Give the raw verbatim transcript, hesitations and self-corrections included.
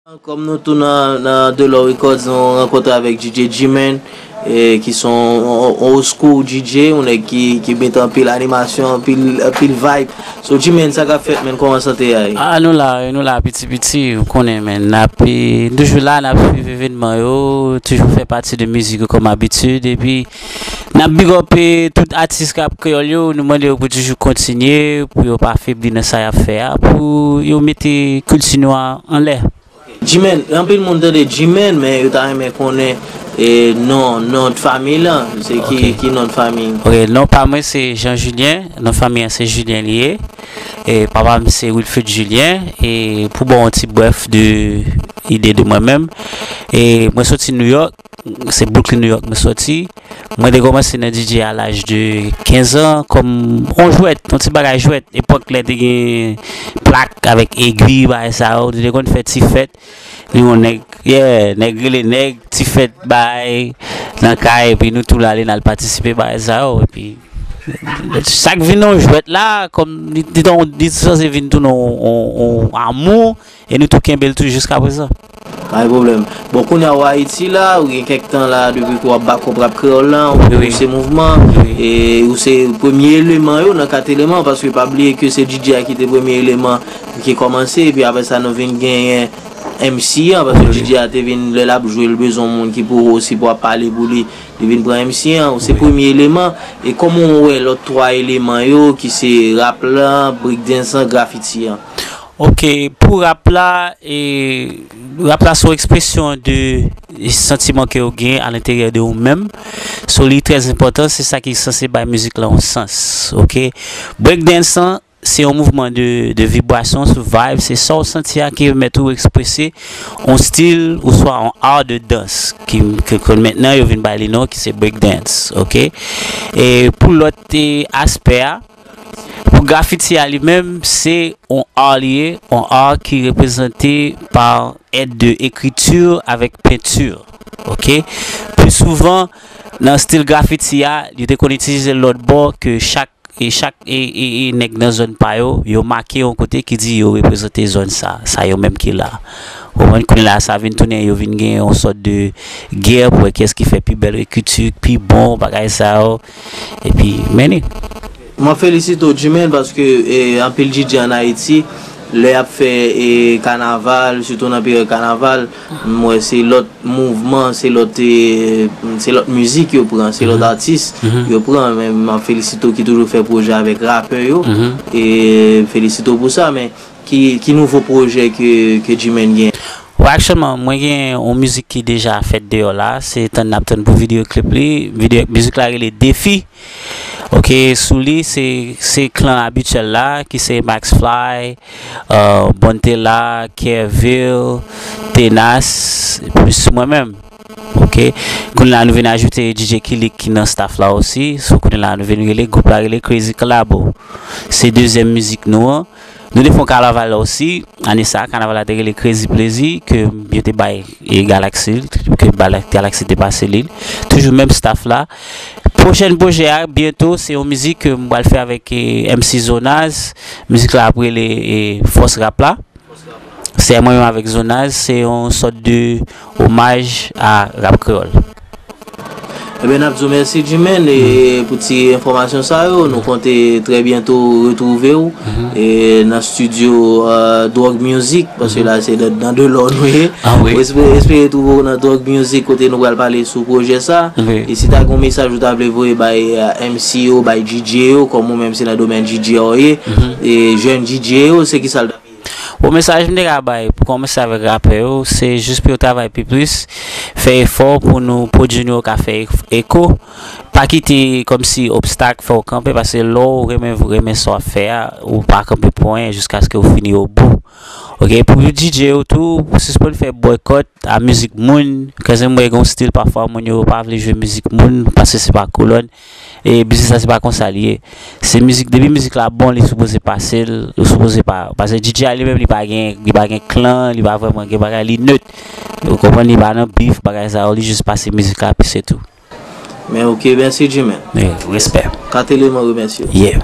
Kòm nou tou nan, nan Delò Records, nou rankontre avèk D J G-Man, e, ki se yon, yon, yon old school D J, yon nèg ki, ki mete anpil animasyon, anpil, anpil vibe. So, G-Man, sa k ap fèt, menn, kòman sante a ye? Ah, nou la, nou la, piti piti, ou konnen, menn, n ap, e, toujou la, n ap swiv evènman yo, toujou fè pati de mizik yo kòm abitid, epi n ap big up, e, tout atis rap kreyòl yo, nou mande yo pou toujou kontinye, pou yo pa febli nan sa y ap fè a, pou yo mete kilti nou a anlè. G-Man, anpil moun tande G-Man, men yo ta renmen konnen, e, non, non de fanmi lan. Se ki, ki non de fanmi? Ok, non pa mwen se Jean Julien, non fanmi an se Julien li ye. E papa m se Wilfrid Julien, e pou ba w yon ti brèf de ide de mwen menm. E mwen soti New York, se Brooklyn, New York mwen soti. Mwen te kòmanse nan D J a laj de kenz an, kòm yon jwèt, yon ti bagay jwèt. Epòk lè te gen plak avèk egwi, bagay sa yo, nou te konn fè ti fèt. Nou yon nèg, yeah, nèg rele nèg, ti fèt bay nan kay, epi nou tou l ale n al patisipe bagay sa yo. Epi sa k vin yon jwèt la, kòm li, li, li sanse vin tounen yon, yon, yon amou, e nou tou kenbe l tou jiska prezan. Pa gen pwoblèm. Bon, kounye a ou Ayiti la, ou gen kèk tan la depi ke w ap bakòp rap kreyòl lan, ou pouse mouvman, e ou se premye eleman yo nan kat eleman, paske pa bliye ke se D J a ki te premye eleman ki kòmanse, epi apre sa nou vin genyen M C an, paske D J a te vin, lè l ap jwe, l bezwen yon moun ki pou osi pou ap pale pou li, li vin pran M C an, ou se premye eleman, e kòman w wè lòt twa eleman yo, ki se rap lan, breakdance an, grafiti an? Ok, pou rap la, e, rap la se yon ekspresyon de santiman ke w gen alenteryè de ou menm. So, li trè enpòtan, se sa ki sanse bay mizik la yon sans, ok? Breakdance lan, se yon mouvman de, de vibrasyon, sou vibe, se sa w santi a ki pèmèt ou eksprese yon stil oswa yon art de dans, ki, ke, ke mentnan yo vin bay li non, ki se breakdance, ok? E pou lòt, e, aspè a, pou grafiti a li menm, se yon art li ye, yon art ki reprezante pa èd de ekriti avèk penti. Ok? Pli souvan, nan stil grafiti a, yo te konn itilize l lòt bò ke chak, e chak, e, e, e nèg nan zòn pa yo, yo make yon kote ki di yo reprezante zòn sa, sa yo menm ki la. Ou konprann? Kounye la, sa vin tounen, yo vin gen yon sòt de gè pou wè kiyès ki fè pi bèl ekriti, pi bon, bagay sa yo. Epi, men li. Mwen felisite w, G-Man, paske, e, anpil D J ann Ayiti, lè y ap fè, e, kanaval, sitou nan peryòd kanaval, m wè se lòt mouvman, se lòt, e, se lòt mizik yo pran, se lòt atis yo pran. Men m ap felisite w ki toujou fè pwojè avèk rapè yo. E felisite w pou sa, men ki, ki nouvo pwojè ke, ke G-Man gen? Bon, aktyèlman, mwen gen yon mizik ki deja fèt deyò la. Se tann n ap tann pou videyo klip li. Videyo, mizik la rele Defi. Ok, sou li, se, se klan abityèl la, ki se Max Fly, euh, Bontella, Kervil, Tenas, plis mwen menm. Ok, kounye la nou vin ajoute D J Kilik ki nan staff la osi. So kounye la nou vin rele, gwoup la rele Crazy Collabo. Se dezyèm mizik nou an. Nou te fè yon kanaval la osi, ane sa, kanaval la te rele Crazy Plezi, ke yo te bay, e, Galaxy, ke Bala-, Galaxy te pase li. Toujou menm staff la. Pwochèn pwojè a, byento, se yon mizik ke m pral fè avèk, e, M C Zonaz. Mizik la ap rele, e, Fòs Rap la. Se mwen menm avèk Zonaz, se yon sòt de omaj a rap kreyòl. Ebyen, n ap di w mèsi, G-Man, e pou ti enfòmasyon sa yo. Nou konte trè byento retwouve w, e nan estidyo, euh, Drug Music, paske la se nan, nan Delò nou ye. Ah wi. Espere, espere twouve w nan Drug Music kote nou pral pale sou pwojè sa. Wi. E si ta gen yon mesaj ou ta vle voye bay, euh, M C yo, bay D J yo, kòm ou menm se nan domèn D J a w ye, e jèn D J yo, se ki sa l ta Bon, mesaj m te ka bay pou kòmanse avèk rapè yo, se jis pou yo travay pi plis, fè efò pou nou pwodui nou yo ka fè eko. Pa kite kòmsi obstak fè w kanpe, paske lè w renmen, renmen sa w ap fè a, ou pa kanpe pou anyen jiskaske w fini o bout. Ok, pou D J yo tou, sispann fè bòykòt a mizik moun. Kòmsi m wè gen yon stil pafwa moun yo pa vle jwe mizik moun, paske se pa kolòn. E biznis la se pa konsa li ye. Se mizik, depi mizik la bon, li sipoze pase l, ou sipoze pa, paske D J a li menm li pa gen, li pa gen klan, li pa vrèman gen bagay, li nèt. Ou konprann, li pa nan bif, bagay sa yo, li jis pase mizik la, epi se tou. Men ok, mèsi G-Man. Yeah, respè. Kat eleman remèsye w. Yeah.